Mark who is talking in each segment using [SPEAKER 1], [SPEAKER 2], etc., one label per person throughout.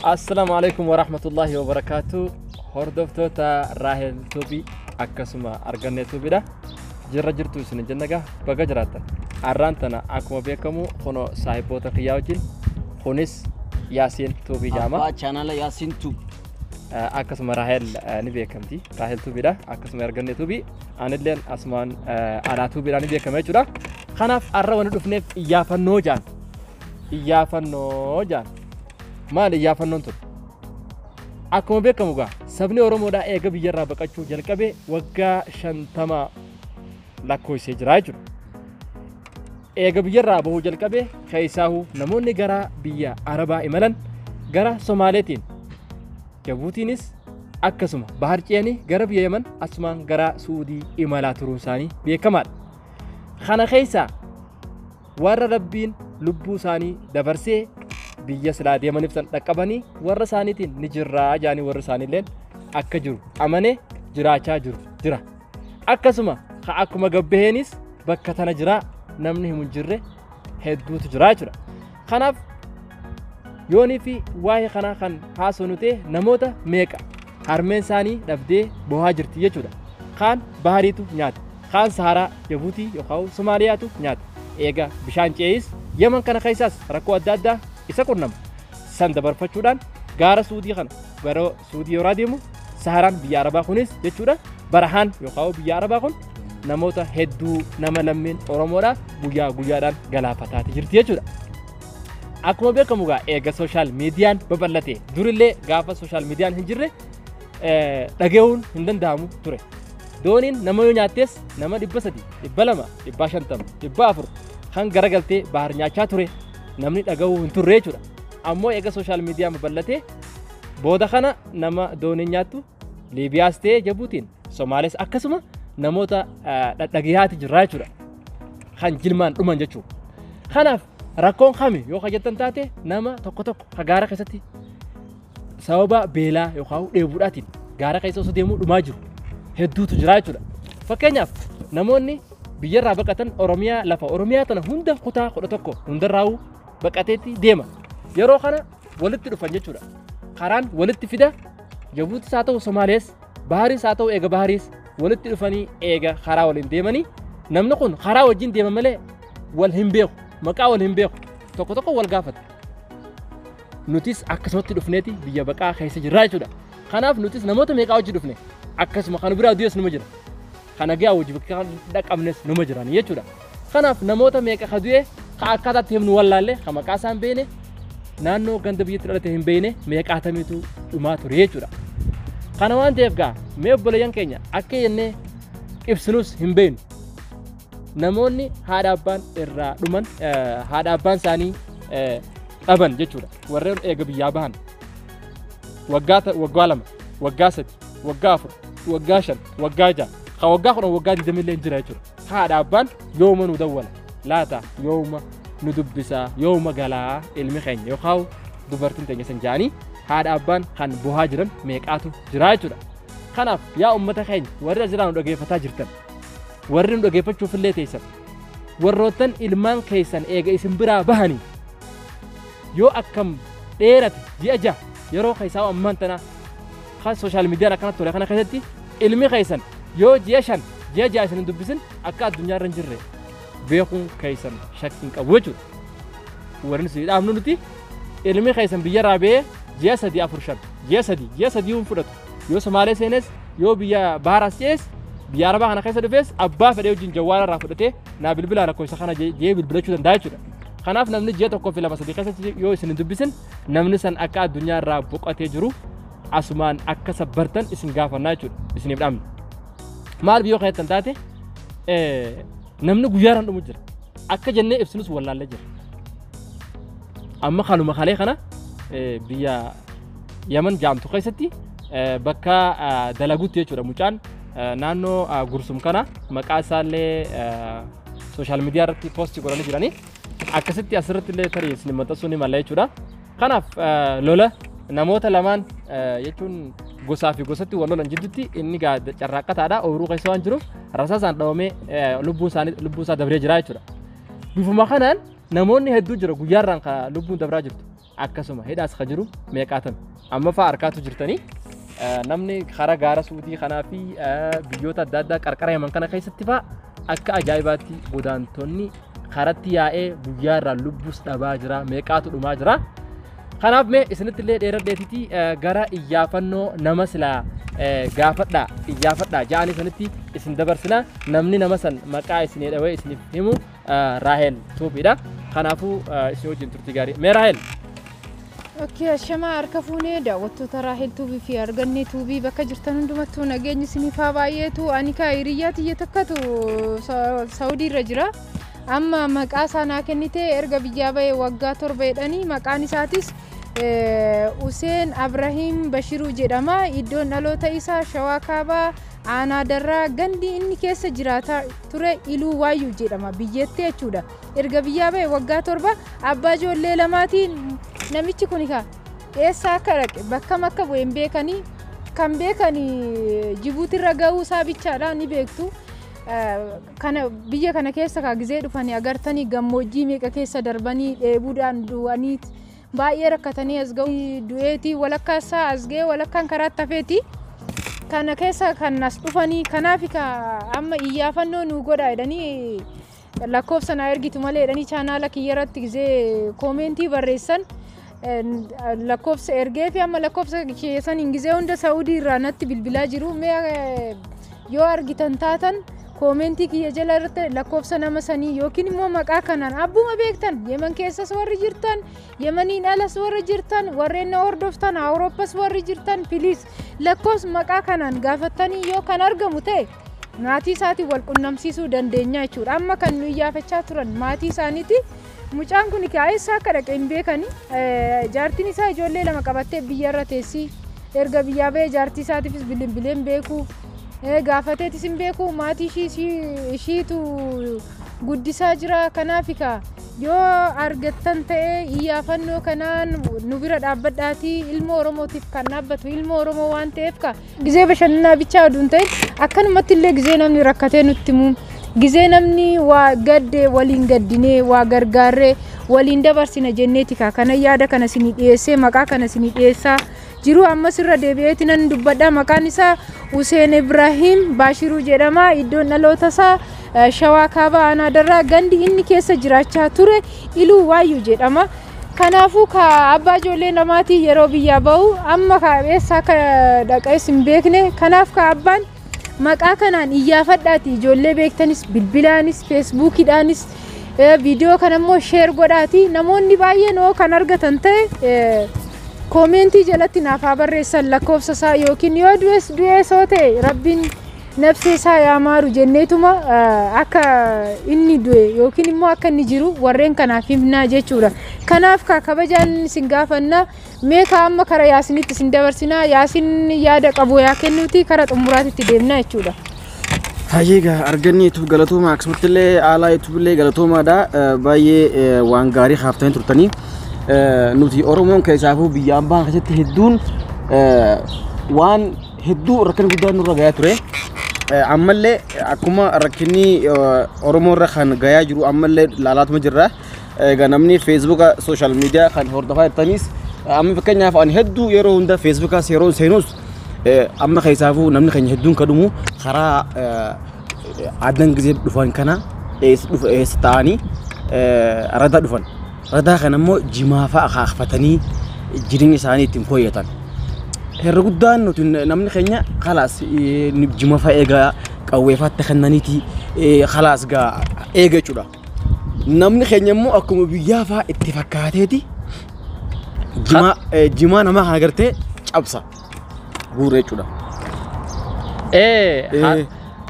[SPEAKER 1] Assalaamu alaikum warahmatullahi wabarakaatu. Hordoftoota Raahel Tuubii akkasuma Argannee Tuubiidha. Jirra jirtu isin jennagaa baga jiraattan. Arraan tana akkuma beekamu kunoo saahiboota kiyyaa wajjin kunis Yaasiin Tuubii jedhama.
[SPEAKER 2] Abbaa chaanala Yaasiin Tuub.
[SPEAKER 1] Akkasuma Raahel ni beekamti. Raahel Tuubiidha. Akkasuma Argannee Tuubii. Anilleen asumaan Alaa Tuubiidhaan ni beekama jechuudha. Kanaaf arra wanni dhufneef iyyaafannoo jaan. Iyyaafannoo jaan. Maali iyyaafannoon tun? Akkuma beekamu gaa sabni Oromoodhaa eega biyyarraa baqachuu jalqabe waggaa 50 lakkoofsee jira jechuudha. Eega biyyarraa bahuu jalqabe keessaahuu namoonni gara biyya Arabaa imalan gara Somaaleetiin Jabuutiinis akkasuma bahar ce'anii gara biyya Yaman asumaan gara Suudii imalaa turuun isaanii beekamaadha. Kana keessaa warra Rabbiin lubbuu isaanii dabarsee biyya silaa deemaniif san dhaqqabanii warra isaaniitiin ni jirraa jaanii warra isaaniilleen akka jiru amanee jiraachaa jiru jira. Akkasuma ka akkuma gabbaheenis bakka tana jiraa namni himu hin jirre hedduutu jira jechuudha. Kanaaf yoonii fi waa'ee kanaa kan haasofnu ta'e namoota meeqa harmeen isaanii dhabdee bohaa jirti jechuudha. Kaan bahariitu nyaata, kaan Saharaa Jabuutii yookaan Somaaliyaatu nyaata. Eega bishaan ce'is Yaman kana keessaas rakkoo adda addaa isa qunnama. San dabarfachuudhaan gaara Suudii kana gara Suudii yeroo adeemu Saharaan biyya Arabaa kunis jechuudha barahaan yookaan biyya Arabaa kun namoota hedduu nama lammiin Oromoodhaa guyyaa guyyaadhaan galaafataati jirti jechuudha. Akkuma beekamu egaa eega sooshaal miidiyaan babal'ate durillee gaafa sooshaal miidiyaan hin jirre dhaga'uun hin danda'amu ture. Dooniin nama yoo nyaattees nama 300, 200, 150, 400 kan garagaltee bahar nyaachaa ture namni dhaga'uu hin turre jechuudha. Ammoo eega sooshaal miidiyaan babal'ate booda kana nama dooniin nyaattu Liibiyaas ta'ee Jabuutiin Somaalees akkasuma namoota dhadhagayaati jirra jechuudha. Kan jilmaan dhuman jechuudha. Kanaaf rakkoon kami yoo ka jettan taate nama tokko tokko ka gaara keessatti sababa beelaa yookaan dheebuudhaatiin gaara keessa osoo deemuu dhumaa jiru hedduutu jira jechuudha. Fakkeenyaaf namoonni biyyarraa baqatan Oromiyaa lafa Oromiyaa tana hunda kutaa 11 hundarraa'uu baqateetti deema. Yeroo kana walitti dhufan jechuudha. Karaan walitti fida Jabuutis haa ta'u Somaalees Baharis haa ta'u eega Baharis walitti dhufanii eega karaa waliin deemanii namni kun karaa wajjin deema malee wal hin beeku maqaa wal hin beeku tokko tokko wal gaafata. Nutis akkasumatti dhufneeti biyya baqaa keessa jirra jechuudha. Kanaaf nutis namoota meeqaa wajji dhufne akkasuma kan biraa du'es numa jira. Kan nagaa wajji bakka dhaqabnes numa jiran jechuudha. Kanaaf namoota meeqa ka du'e ka akkaataatti himnu wallaalle ka maqaa isaan beene naannoo ganda biyyatti dhalate hin beene meeqaatamiitu dhumaa ture jechuudha. Kana waan ta'eef gaa mee obboleeyyan keenya akka jennee ibsinus hin beeknu. Namoonni haadha abbaan irraa dhuman haadha abbaan isaanii dhaban jechuudha. Warreen eega biyyaa bahan waggaa 2, waggaa 3, waggaa 4, waggaa 5, waggaa 6, ka waggaa 10, waggaa 20 illee jira jechuudha. Haadha abbaan yooma nu dawwala laata yooma nu dubbisaa yooma galaa ilmi keenya yookaan dubartiin teenya san jaanii haadha abbaan kan bohaa jiran meeqaatu jira jechuudha. Kanaaf yaa uummata keenya warri asirraa nu dhageeffataa jirtan warri nu dhageeffachuuf illee teessan warroottan ilmaan keessan eega isin biraa bahanii yoo akkam dheerate ji'a 6 yeroo keessaa ammaan tana kan sooshaal miidiyaan akkanatti tole kana keessatti ilmi keessan yoo ji'a 5 ji'a 6 isin hin dubbisin akka addunyaa irra hin jirre beekuun keessan shakkii hin qabu jechuudha. Warri isin dhaabnu nuti ilmi keessan biyyarraa ba'ee ji'a 3 4 5 ji'a 3 ji'a 3 hin fudhatu yoo Somaalee seenes yoo biyya Baharas ce'es biyya Arabaa kana keessa dhufes abbaa fedhee wajjin jawwaara irraa fudhatee naa bilbilaa rakkoo isa kana jee bilbilachuu danda'a jechuudha. Kanaaf namni ji'a 1 fi 2 3 keessatti yoo isin hin dubbisin namni san akka addunyaa irraa boqotee jiru asumaan akka sabbartan isin gaafannaa jechuudha isiniif dhaamna. Maal biyyoo keessatti taate namni guyyaaraan dhumu jira. Akka jennee ibsinus wallaallee jira. Amma kanuma kalee kana biyya Yaman jaamtu keessatti bakka dalaguutti jechuudha mucaan naannoo Gursum kana maqaa isaallee sooshaal miidiyaa irratti poostii godhanii jiranii akkasitti asirratti illee tarii isin maxxansuu ni mala jechuudha. Kanaaf lola namoota lamaan jechuun gosaa fi gosatti wal lolan jidduutti inni carraaqqataadha ooyiruu keessa waan jiruuf rasaasaan dhawamee lubbuun isaa dabree jira jechuudha. Bifuma kanaan namoonni hedduu jira guyyaarraan kan lubbuun dabraa jirtu. Akkasuma hidhaas ka jiru meeqaatame. Amma fa'aa harkaatu jirtanii namni karaa gaara Suudii kanaa fi biyyoota adda addaa qarqara Yaman kana keessatti fa'aa akka ajaa'ibaatti godaantonni karatti yaa'ee guyyaa irraa lubbuus dhabaa jira, meeqaatu dhumaa jira. Kanaaf mee isinitti illee dheeradheetitii gara iyyaafannoo nama silaa gaafadhaa iyyaafadhaa ja'anii sanitti isin dabarsina. Namni nama san maqaa isinii dhawee isiniif himu Raahel Tuubiidha. Kanaafuu isin wajjin turtii gaarii. Mee Raahel?
[SPEAKER 2] Okay, ashamaa harka fuunee daawwattoota Raahel Tuubii fi Argannee Tuubii bakka jirtan hundumattuu nageenyi isiniif haa baay'eetu. Ani kaa hiriyyaa tiyya takkatu Saawudii irra jira. Amma maqaa isaa naa kennite, erga biyyaa bahee waggaa 7 jedhanii. Maqaan isaatis Useen Abrahiim Bashiruu jedhama. Iddoon dhaloota isaa Shawaa Kaabaa, Aanaa Darraa, gandi inni keessa jiraataa ture Iluu Waayyuu jedhama biyyatti jechuudha. Erga biyyaa bahee waggaa 7, abbaa ijoollee lamaatiin. Namichi kun kaa eessa akka dhaqe, bakkam akka bu'e hin beekanii. Kan beekan Jibuutirra gahuu isaa bichaadha ni beektu. Kana biyya kana keessa kaa gizee dhufanii agartanii gammoojjii meeqa keessa darbanii, dheebuudhaan du'anii, baay'ee rakkatanii as ga'u, du'eetii walakkaa isaa as ga'ee walakkaan karaatti hafeeti. Kana keessa kan as dhufanii kanaaf ka amma iyyaafannoo nu godha jedhanii, lakkoofsa naa ergitu malee jedhanii chaanaala kiyya irratti gizee koomentii barreessan lakkoofsa ergee fi amma lakkoofsa keessan gizee hunda Saa'udii irraa natti bilbilaa jiru. Mee yoo argitan taatan koomentii kiyya jala irratti lakkoofsa nama sanii yookiin immoo maqaa kanaan abbuma beektan, Yemen keessas warri jirtan, Yemeniin alas warri jirtan, warreen na hordoftan, Awurooppas warri jirtan, please lakkoofsa maqaa kanaan gaafattanii yoo kan argamu ta'e maatii isaatiin wal qunnamsiisuu dandeenya jechuudha. Amma kan nu iyyaafachaa turan maatii isaaniiti. Mucaan kun eessa akka dhaqe hin beekani. Jaartiin isaa ijoollee lama qabattee biyyarra teessi. Erga biyyaa bahee jaartii isaatiifis bilbileen beeku. Gaafateetis hin beeku. Maatii ishiitu guddisaa jira. Kanaaf kaa yoo argattan ta'e iyyaafannoo kanaan nu bira dhaabbadhaatii, ilma Oromootiif kan dhaabbatu ilma Oromoo waan ta'eef, ka gizee bashannanaa bichaa oduun ta'e akkanumatti illee gizee namni rakkatee nutti himu, gizee namni waa gadde waliin gaddinee, waa gargaarree waliin dabarsina jenneeti ka kana yaada kana isinii dhiyeessee maqaa kana isinii dhiyeessaa jiru. Ammas irra deebi'eeti nan dubbadha, maqaan isaa Useen Ibrahim Baashiruu jedhama. Iddoon dhaloota isaa Shawaa Kaabaa, Aanaa Darraa, gandi inni keessa jiraachaa ture Iluu Waayyuu jedhama. Kanaafuu ka abbaa ijoollee lamaatii, yeroo biyyaa bahu amma ka eessa akka dhaqees hin beekne. Kanaaf ka abbaan maqaa kanaan iyyaafadhaati, ijoollee beektanis bilbilaanis feesbuukiidhaanis viidiyoo kana immoo share godhaati, namoonni baay'een oo kan argatan ta'e koomentii jalatti naaf haa barreessan lakkoofsa isaa, yookiin yoo du'es du'ees yoo ta'e rabbiin nafsee isaa yaa maaru jenneetuma akka inni du'e yookiin immoo akka inni jiru warreen kanaaf himnaa jechuudha. Kanaaf ka kabajaan isin gaafanna. Mee ka amma kara Yaasinitti isin dabarsinaa, Yaasin yaada qabu yaa kennuuti, kara xumuraatitti deemna jechuudha.
[SPEAKER 3] Hayyee, egaa Arganni YouTube galatooma, akkasumatti illee Aalaa YouTube illee galatoomaadha. Baay'ee waan gaarii kaaftanii turtanii. Nuti Oromoon keessaafuu biyya ambaa keessatti hedduun waan hedduu rakkina guddaan nurra gahaa ture. Ammallee akkuma rakkinni Oromoo irra kan gahaa jiru ammallee laalaatuma jirra. Egaa namni Feesbuuka, social media kan hordofaa jirtanis, amma fakkeenyaaf ani hedduu yeroo hunda Feesbuukaas yeroo seenus, amma keessaafuu namni keenya hedduun kan dhumu karaa Adan gizee dhufan kana eessa dhufa, eessa ta'anii radaa dhufan. Radaa kana immoo jimaa fa'a kaafatanii jireenya isaanii ittiin fooyyatan. Herra guddaan nuti namni keenya kalaas jima fa'a eegaa qawwee fa'aatti kennaniiti kalaas gaa eega jechuudha. Namni keenya immoo akkuma biyyaa fa'a itti fakkaateeti jimaa namaa kana gartee cabsa guura jechuudha.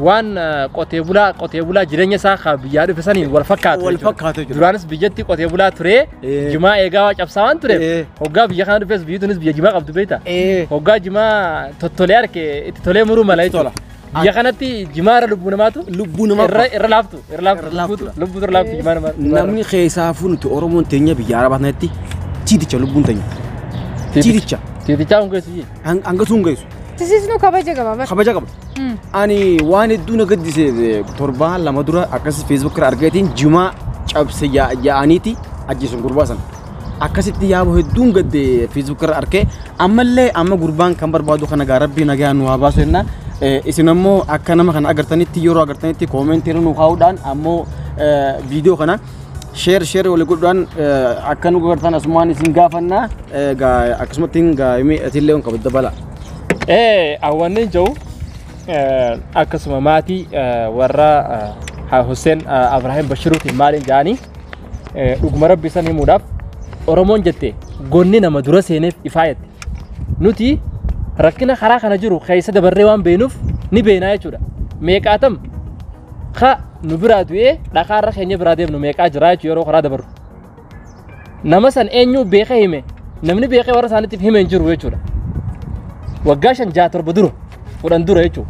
[SPEAKER 1] Waan qotee bulaa jireenya isaa kan biyyaa dhufe saniin wal fakkaatu.
[SPEAKER 3] Wal fakkaatu jechuudha.
[SPEAKER 1] Duraanis biyyatti qotee bulaa ture, jimaa eegaa waa cabsaa waan tureef, hoggaa biyya kana dhufes biyyi tunis biyya jimaa qabdu beekta. Hoggaa jimaa tottolee arge itti tolee muruu mala jechuudha. Biyya kanatti jimaa irra lubbuu namaatu
[SPEAKER 3] Lubbuu namaa
[SPEAKER 1] irra laaftu, irra laaftu.
[SPEAKER 3] Irra laaftuudha.
[SPEAKER 1] Lubbuutu irra laaftu jimaa namaa.
[SPEAKER 3] Namni keessaafuu nuti Oromoon teenya biyya Arabaa kanatti tiiticha lubbuun teenya. Tiiticha.
[SPEAKER 1] Tiitichaa kun keessi.
[SPEAKER 3] Hangasuu hin geessu.
[SPEAKER 2] Tisiisnu kabaja qaba bara.
[SPEAKER 3] Kabaja qaba. Ani waan hedduu na gaddise, 2 torbaan dura akkas Feesbuuk irra argateen jimaa cabse yaa'aniiti ajjeesuun gurbaa sana. Akkasitti yaaboo hedduun gadde Facebook irra arkee ammallee amma gurbaan kan barbaadu kana gaa rabbii nagaa nu haa baasu jenna. Isin ammoo akka nama kana agartanitti yeroo agartanitti koomentii irra nu kaa'uudhaan ammoo viidiyoo kana share share walii godhuudhaan akka nu agartan asumaan isin gaafanna. Gaa akkasumatti gaa atillee on qabdu dabala.
[SPEAKER 1] Awwanni jiru akkasuma maatii warra Hussein Abrahaam Bashiruutiin maaliin jedhanii dhuguma rabbi san himuudhaaf Oromoon jette gonni nama dura seeneef ifaa jette. Nuti rakkina karaa kana jiru keessa dabarree waan beenuuf ni beenaa jechuudha. Meeqaatam ka nu biraa du'ee dhakaarra keenya biraa deemnu meeqaa jira jechuudha yeroo karaa dabarru. Nama san eenyu beekee hime namni beekee warra isaaniitiif hime hin jiru jechuudha. Waggaa 5 6 7 dura 10 dura jechuudha.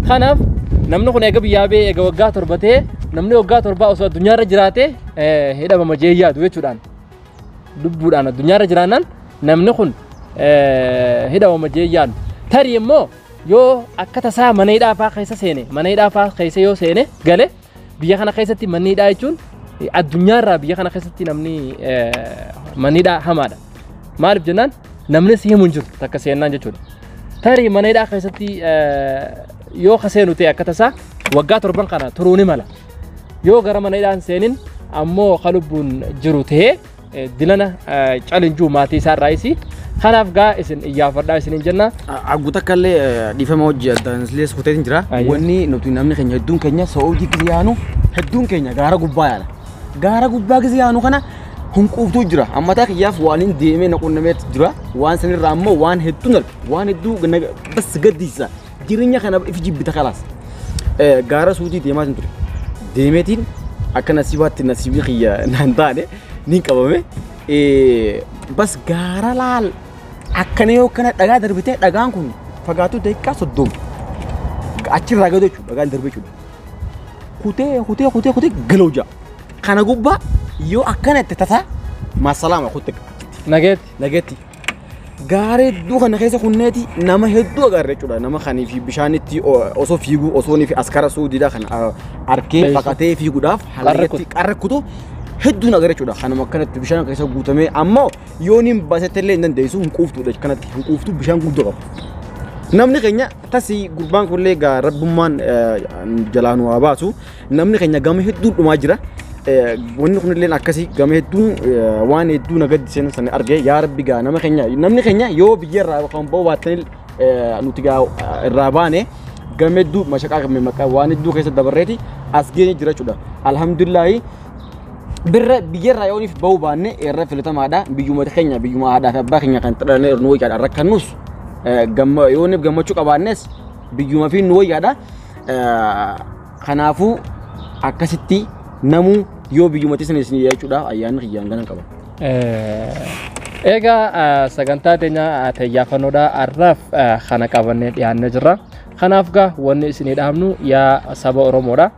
[SPEAKER 1] Kanaaf namni kun eega biyyaa ba'ee eega waggaa 7 ta'ee namni waggaa 7 osoo addunyaarra jiraate hidhamama jee yaadu jechuudhaan. Lubbuudhaan addunyaarra jiraannaan namni kun hidhamama jee yaadu. Tarii immoo yoo akka tasaa mana hidhaa fa'aa keessa seene mana hidhaa fa'aa keessa yoo seene gale biyya kana keessatti manni hidhaa jechuun addunyaarraa biyya kana keessatti namni manni hidhaa hamaadha. Maaliif jennaan namni si himu hin jiru takka seennaan jechuudha. Tarii mana hidhaa keessatti yoo kaseenu ta'e akka tasaa waggaa 7 kana turuu ni mala. Yoo gara mana hidhaan seenin ammoo ka lubbuun jiru ta'ee dilana calinjuu maatii isaa irraayisi. Kanaaf gaa isin iyyaafadhaa isiniin jenna.
[SPEAKER 3] Aggu takka illee dhiifama hojii addaan illee kuteetiin jira. Wanni nuti namni keenya hedduun keenya Saa'udii gisee yaanu hedduun keenya gaara gubbaa yaana. Gaara gubbaa gisee yaanu kana hunquuftuu jira. Ammataa kiyyaaf waan hin deemee na qunnameetu jira. Waan sanirraa ammoo waan hedduun darbe. Waan hedduu bas gaddisiisa. Jireenya kana if jibbita kalaas. Gaara suutii deemaatiin ture. Deemeetiin akka nasiibaatti nasiibii kiyya naan taane ni qabame. Bas gaara laal akkana yoo kana dhagaa darbitee dhagaan kun fagaatu daqiiqaa 30 achirraa gadu jechuudha dhagaan darbe jechuudha. Kutee kutee kutee kutee galoo ja'a. Kana gubbaa yoo akkana itti tasaa maasalaama kutte
[SPEAKER 1] Nageetti.
[SPEAKER 3] Nageetti. Gaara hedduu kana keessa kunneeti nama hedduu agarra jechuudha. Nama kanii fi bishaanitti osoo fiiguu osoo fi askara suudiidha kan arkee baqatee fiiguudhaaf hallayyaatti qarra kutu hedduun agarra jechuudha. Kanuma akkanatti bishaan keessa guutamee ammoo yoo niin baasetti illee hin dandeessu hin quuftuudha kanatti hin quuftu bishaan guutuu qaba. Namni keenya tasii gurbaan kunillee gaa rabbummaan jalaa nu haa baasu namni keenya gama hedduun dhumaa jira. Wanni kunillee akkasii gama hedduun waan hedduu na gaddiseen sana argee yaa rabbi gaa nama keenya namni keenya yoo biyya irraa kan ba'u baatanii nuti gaa irraa baane gama hedduu mashaqaa qabne maqaa waan hedduu keessa dabarreeti as geenye jira jechuudha. Alhamdulillaahi birra biyya irraa yooniif ba'u baanne irra filatamaadha biyyuma keenya biyyuma aadaa fi abbaa keenya kan xidhanee nu wayyaadha rakkannus yooniif gammachuu qabaannes biyyuma fi nu wayyaadha. Kanaafuu akkasitti namuu yoo biyyumatti sana isin jechuudha ayyaanni kiyyaan ganan qaba.
[SPEAKER 1] Egaa sagantaa teenya xiyyeeffannoodha har'aaf kana qabannee dhiyaannee jirra. Kanaaf gaa wanni isinii dhaamnu yaa saba Oromoodha.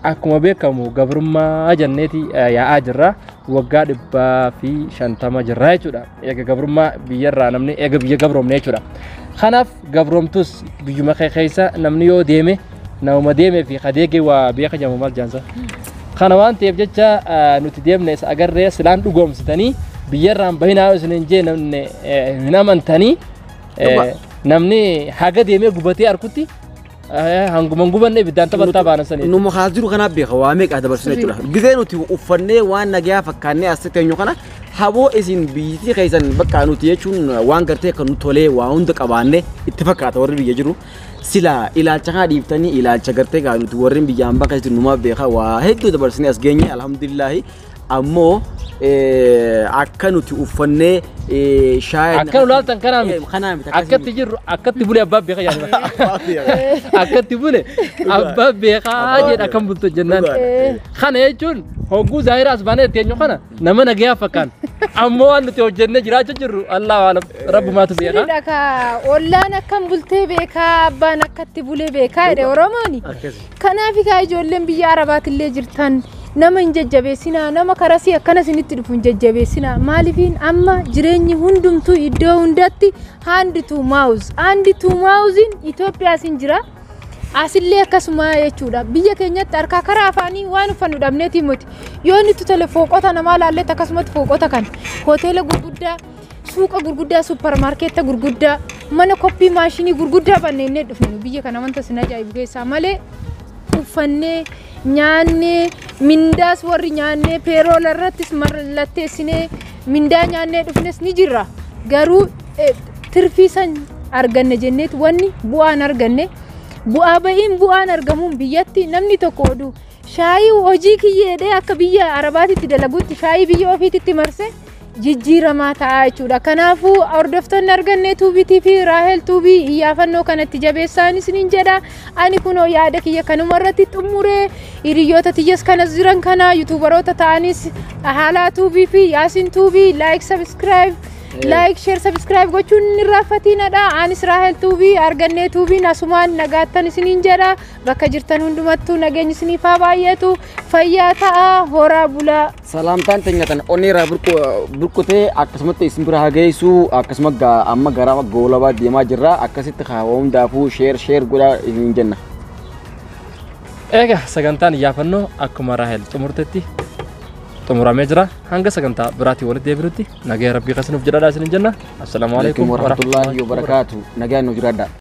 [SPEAKER 1] Akkuma beekamu gabrummaa janneeti yaa'aa jirra. Waggaa 150 jirra jechuudha. Eega gabrummaa biyyarraa namni eega biyya gabroomne jechuudha. Kanaaf gabroomtus biyyuma keessa namni yoo deeme namuma deemee fi kadeegee waa beeka jedhamu maal jaansa. Kana waan ta'eef jecha nuti deemne isa agarree silaan dhugoomsitanii biyyarraan bahinaa isiniin jee namni hin amantanii namni haga deemee gubatee arkutti hanguma gubanne ibiddaan taphattaa baanan sanii.
[SPEAKER 3] Nu mukaas jiru kanaaf beeka waa meeqa dabarsine jechuudha. Gizee nuti uffannee waan nagayaa fakkaannee as teenyu kana haboo isin biyyittii keessan bakka nuti jechuun waan gartee kan nu tolee waa hunda qabaanne itti fakkaata warri biyya jiru. Sila ilaalcha kana dhiiftanii ilaalcha gartee gaa nuti warreen biyya hambaa keessa jiru numaaf beeka waa hedduu dabarsinee as geenye alhamdulillaahi ammoo akka nuti uffannee shaayii
[SPEAKER 1] Akka nu laaltan kanaa miti.
[SPEAKER 3] Kanaa miti.
[SPEAKER 1] Akkatti jirru akkatti bule abbaa beekaa jedhama. Akkatti bule abbaa beekaa jedha akkam bultu jennaan. Kana jechuun hogguu zaahiraa as baanee teenyu kana nama nagayaa fakkaan. Ammoo waan nuti hojjennee jiraachaa jirru Allahu alam rabbumaatu beekaa.
[SPEAKER 2] Sirriidha ka ollaan akkam bultee beekaa abbaan akkatti bulee beekaa jedhe Oromooni. Kanaaf kaa ijoolleen biyya Arabaatillee jirtan nama hin jajjabeessinaa nama karasii akkana isinitti dhufu hin jajjabeessinaa maaliifiin amma jireenyi hundumtuu iddoo hundatti hand to mouth hand to mouth Itoophiyaas hin jira Asillee akkasuma jechuudha. Biyya keenyatti harkaa karaa afaanii waan uffannu dhabneetii miti. Yoo inni tole fooqota namaa laalletti akkasumatti fooqota kana hoteela gurguddaa, suuqa gurguddaa, supparmaarkeetta gurguddaa, mana koppii maashinii gurguddaa banneennee dhufne biyya kana wanta sin ajaa'ibu keessaa malee uffannee nyaannee mindaas warri nyaannee peeroola irrattis mallatteessinee mindaa nyaannee dhufnes ni jirra. Garuu tirfii san arganne jenneet wanni bu'aan arganne bu'aa ba'iin bu'aan argamuun biyyatti namni tokko oduu shaayii hojii kiyyeedhee akka biyya arabaatitti dalagutti shaayii biyya ofiititti marse jijjiiramaa ta'a jechuudha. Kanaafuu hordoftoonni Argannee Tuubiitii fi Raahel Tuubii iyyaafannoo kanatti jabeessaan isiniin jedha. Ani kunoo yaada kiyya kanuma irratti xumuree hiriyoota tiyyas kanas jiran kana yuutuubaroota ta'anis Haalaa Tuubii fi Yaasiin Tuubii like, subscribe, like, share, subscribe gochuun hin irraanfatinadha. Anis Raahel Tuubii, Argannee Tuubiin asumaan nagaattan isiniin jedha. Bakka jirtan hundumattuu nageenyi isiniif haa baay'atu. Fayyaa ta'a, horaa bulaa.
[SPEAKER 3] Salaamtaan teenya tan onneerraa burqutee akkasumatti isin bira haa geessu, akkasuma amma gara goolabaa deemaa jirra, akkasitti haa hundaafuu share share godhaa isin jenna.
[SPEAKER 1] Egaa sagantaan iyyaafannoo akkuma Raahel xumurtetti xumuramee jira. Hanga sagantaa biraatii walitti deebinutti nagaya rabbii keessa nuuf jedhadhaa isiniin jenna. Assalaamu alaikum
[SPEAKER 3] warahmatullaahi wabarakaatu. Nagaan nu jiraadhaa.